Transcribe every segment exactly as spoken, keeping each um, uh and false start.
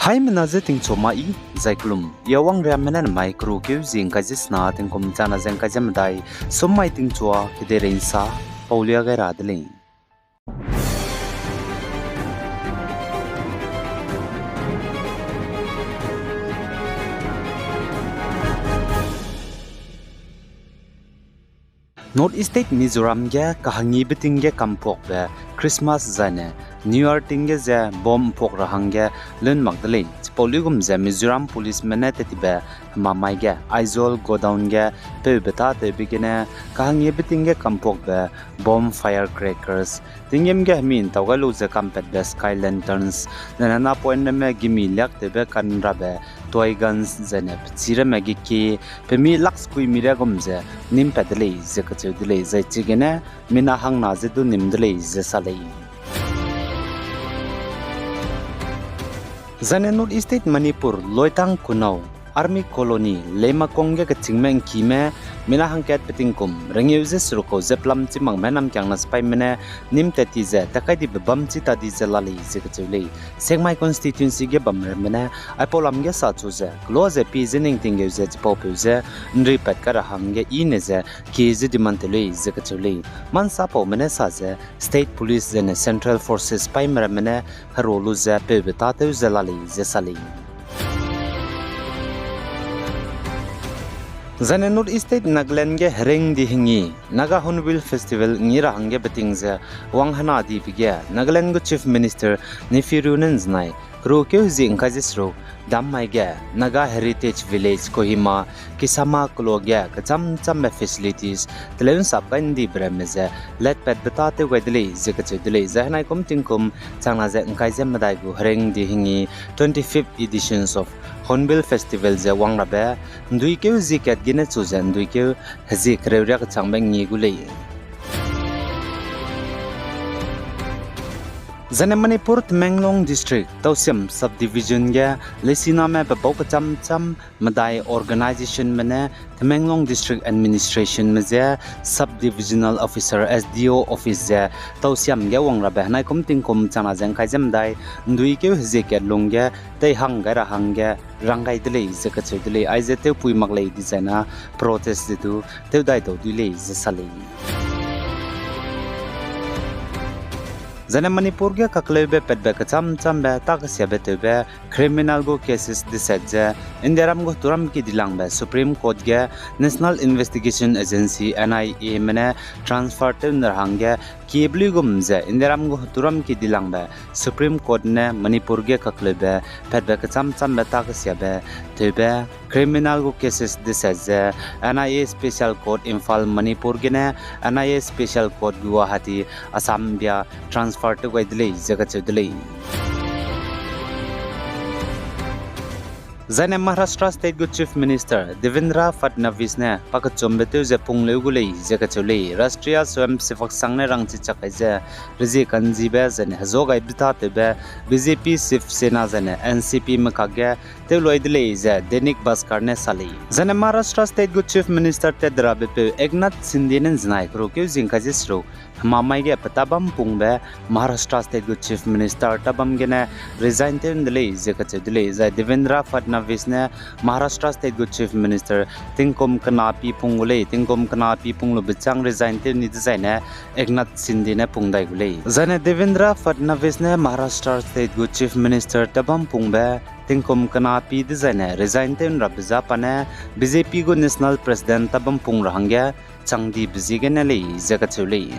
Haimena je tingchu ma i, zai kelum, ya wang riamme ne mai keru keu zi ngkai ze sena tingkum chana ze ngkai ze medai, sum mai tingchua kedeirei nsa, paulia gai ra de lei. North East State Mizoram ge kahangi beting ge kamphuakbe Christmas zaine New Year ting ge ze bomb mpuak ra hangge lun mak de lei. Chipau luigum ze Mizoram policeme ne tetibe hemamai ge Aizawl godown ge peube tâtewbe gene kahangi beting ge kamphuakbe bomb firecrackers, tinggîm ge hemi ntau gai lu ze kampatbe sky lanterns, zaine napoine ramme gimi liaktewbe kanrabe toy guns, zaine pechî ramme ge kie, pemi lakh sekui mi riagum ze nîmpat de lei ze kacheu de lei, zai chigene mina hangna ze du nîm de lei ze sa lei. Zaine North East State Manipur, Loitang Kunau, Army Colony, Leimakong ge kechîngme ngkime, mina hangkat pe tingkum rengeu ze seruk kau ze pelam chi makme namkiangna sipaime ne nîm tat ti ze takai dibe bam chi ta di ze la lei ze kacheu lei. Sengmai constituency ge bamramme ne aipau lam ge sa chu ze kela ze pie ze ning tinggeu ze chipaupeu ze nri pat kai ra hangge i ne ze kie ze demand tew lei ze kacheu lei. Mansapaume ne sa ze State Police zaine Central Forces sipaime ramme ne hera lu ze peube tâtew ze la lei ze sa lei. Zaine North East State Nagaland ge hereng di hengi Naga Hornbill Festival ngi ra hangge beting ze wang hena dibe ge Nagaland gu Chief Minister Neiphiu Rio ne nzenai keru keu zi ngkai ze seruk dammai ge Naga Heritage Village Kohima Kisama kelo ge kecham chambe facilities teleu nsap kai ndibe ramme ze letpatbe tâtew gai de lei ze kacheu de lei. Zai henai kum tingkum changna ze ngkai ze medai gu hereng di hengi twenty-fifth editions of Hornbill Festival ze wang rabe ndui keu zi kat gene chu ze ndui keu hezie kereu riak kechangbe ngi gu lei. Zaine Manipur Tamenglong District Tausiam Subdivision ge leisiname pebau kecham cham medai organizationme ne Tamenglong District Administrationme ze Subdivisional Officer, S D O office ze Tausiam ge wang rabe henai kum tingkum changna ze ngkai ze medai ndui keu hezie kat lungge teihang gai ra hangge rang gai de lei ze kacheu de lei. Aize tewpui mak lei dizaina protest ze du tewdai dau dui lei ze sa lei. Zaine Manipur ge kakleube patbe kecham chambe ta kesiabe tewbe criminal gu cases deset ze Indiaram gu heturam ki dilangbe Supreme Court ge National Investigation Agency, N I Ame ne transfer tew nra hangge kiebe luigum ze Indiaram gu heturam ki dilangbe Supreme Court ne Manipur ge kakleube patbe kecham chambe ta kesiabe tewbe criminal gu cases deset ze N I A Special Court Imphal Manipur gene N I A Special Court Guwahati Assam bia transfer tew gai de lei ze kacheu de lei. Zaine Maharashtra State gu Chief Minister Devendra Fadnavis ne pakechumbe tew ze pungleu gu lei ze kacheu lei. Rashtriya Swayamsevak Sangh ne rangchi chak kai ze rezie kanzibe zaine hezua gaibe tâtewbe B J P, Shiv Sena zaine N C P me kakge tewloi de lei ze Dainik Bhaskar ne sa lei. Zaine Maharashtra State gu Chief Minister tat de rabe peu Eknath Shinde ne nzenai keru keu zi ngkai ze seruk hemamai ge pe tabam pungbe Maharashtra State gu Chief Minister tabam gene resign tew nde lei ze kacheu de lei. Zai Devendra Fadnavis ne Maharashtra State gu Chief Minister tingkum kena pi pung gu lei, tingkum kena pi pung lube chang resign tew ni dezaine Eknath Shinde ne pung dai gu lei. Zaine Devendra Fadnavis ne Maharashtra State gu Chief Minister tabam pungbe tingkum kena pi dezaine resign tew nrabe za pa ne B J P gu National President tabam pung ra hangge changdibe ziegene lei ze kacheu lei.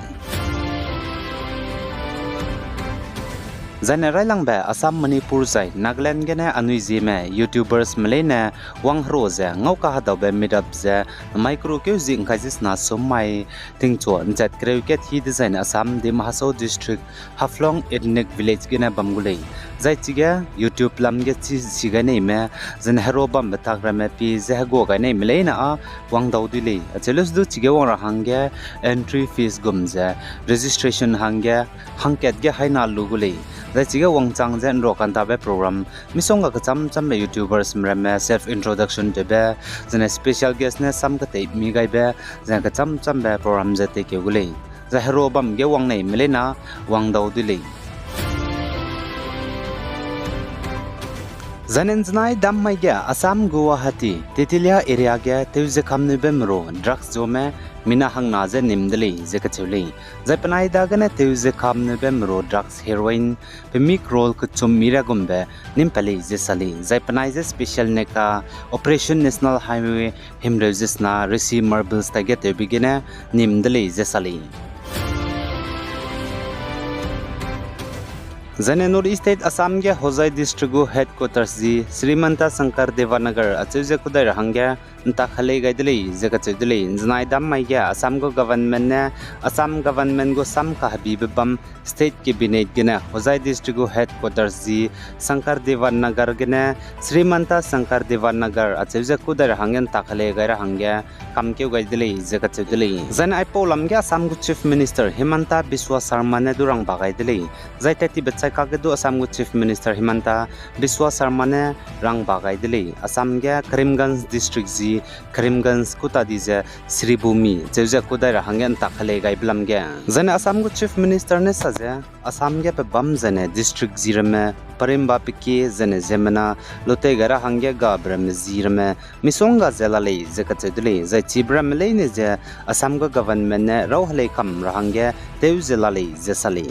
Zaine railangbe Assam, Manipur zai Nagaland gene anui zieme YouTubersme leine wang hero ze ngau kahedaube meetup ze mai keru keu zi ngkai ze sena sum mai tingchua nchat kereu kat hi dezaine Assam Dima Hasao District Haflong Ethnic Village gene bam gu lei. Zai chige YouTube lam ge chi si gai neime, zaine hero bambe tak ramme pi ze hegua gai neime leine â wang dau dui lei. Acheu lus du chige wang ra hangge entry fees gum ze registration hangge hangkat ge haina lu gu lei. Zai chige wangchang ze nrua kantabe program misongga kecham chambe YouTubersme ramme self introduction tewbe, zaine special guest ne sam ketei mi gaibe, zaine kecham chambe program ze teikeu gu lei. Zai hero bam ge wang neime leine â wang dau dui lei. Zaine ’nzenai dam mai ge Assam Guwahati, Tetilia area ge tewze kamneube meru drugs zome mina hangna ze nim de lei ze kacheu lei. Zai penai dagene tewze kamneube meru drugs heroin pemi crore kechum mi ra gumbe nim pa lei ze sa lei. Zai penai ze Special Neka Operation National Highway himreu ze sena resi marbles taige tewbe gene nim de lei ze sa lei. Zaine North East State Assam ge Hojai District gu headquarters zi Srimanta Shankar Devanagar acheu ze kudai ra hangge ’ntak helei gai de lei ze kacheu de lei. ’Nzenai dam mai ge Assam gu government ne Assam government gu sam kahebibe bam State Cabinet gene Hojai District gu headquarters zi Shankar Devanagar gene Srimanta Shankar Devanagar acheu ze kudai ra hangge ’ntak helei gai ra hangge kamkeu gai de lei ze kacheu de lei. Zaine aipau lam ge Assam gu Chief Minister Himanta Biswa Sarma ne du rangba gai de lei. Zai tat tibe chai kakge du Assam gu Chief Minister Himanta Biswa Sarma ne rangba gai de lei. Assam ge Karimganj District zi Karimganj kuta di ze Sribhumi cheu ze kudai ra hangge ’ntak helei gaibe lam ge. Zaine Assam gu Chief Minister ne sa ze, Assam ge pebam zaine district zi ramme, perimba peki zaine ziemmena lutei gai ra hangge gabe ramme zi ramme misongga ze la lei ze kacheu de lei. Zai chibe ramme leine ze Assam gu government ne rau helei kam ra hangge tew ze la lei ze sa lei.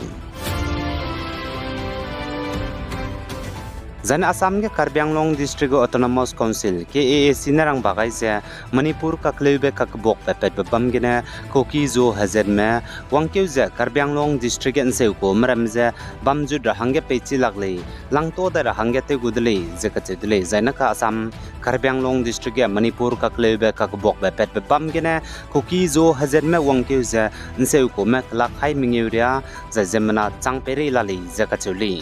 Zaine Assam ge Karbi Anglong District gu Autonomous Council, K A A C ne rangba gai ze, Manipur kakleube kakbuakbe patbe bam gene Kuki-Zo hezatme wangkeu ze Karbi Anglong District ge ’nseukume ram ze bam zut ra hangge peichi lak lei, langto dai ra hangge tew gu de lei ze kacheu de lei. Zai naka Assam Karbi Anglong District ge Manipur kakleube kakbuakbe patbe bam gene Kuki-Zo hezatme wangkeu ze ’nseukume kelak hai mengeu ria zai ziemmena chang peirei la lei ze kacheu lei.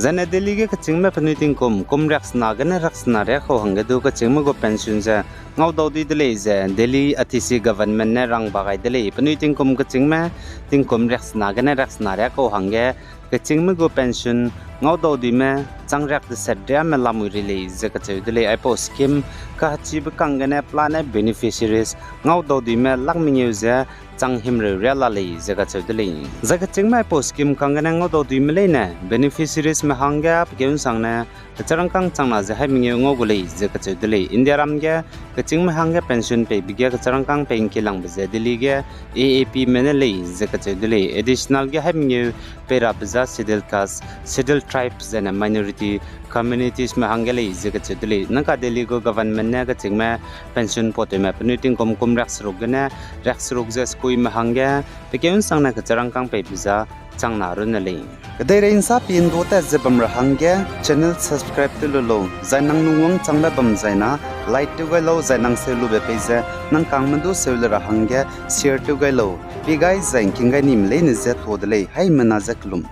Zaine Delhi ge kechîngme penui tingkum kum riaksena gene riaksena riak kau hangge du kechîngme gu pension ze ngaudau di de lei ze Delhi A T C government ne rangba gai de lei. Penui tingkum kechîngme tingkum riaksena gene riaksena riak kau hangge kechîngme gu pension ngaudau dime chang riak deset riame lamui ri lei ze kacheu de lei. Aipau scheme kahechibe kang gene plan ne beneficiaries ngaudau dime lak mengeu ze chang himreu ria la lei ze kacheu de lei. Zai kechîngme aipau scheme kang gene ngaudau dime leine beneficiariesme hangge pekeu ’nsangne kecharangkâng changna ze hai mengeu ngau gu lei ze kacheu de lei. Indiaram ge kechîngme hangge pension peibe ge kecharangkâng pei ’ngki langbe ze Delhi ge A A Pme ne lei ze kacheu de lei. Additional ge hai mengeu pei rabe za Scheduled Caste, Scheduled Tribe zaine minority communitiesme hangge lei ze kacheu de lei. Naka Delhi gu government ne kechîngme pension pateume penui tingkum kum riakseruk gene riakseruk ze sekuime hangge pekeu ’nsangne kecharangkâng peibe za changna runne lei. Kedeirei ’nsa pi ’ndu tat ze bam ra hangge channel subscribe tew lu lau, zai nang lungwang changbe bam zaina like tew gai lau, zai nang seu lube pei ze nang kangme du seu le ra hangge share tew gai lau. Pi gai zai ’ngking gai nime leine je tuâ de lei, haimena je kelum.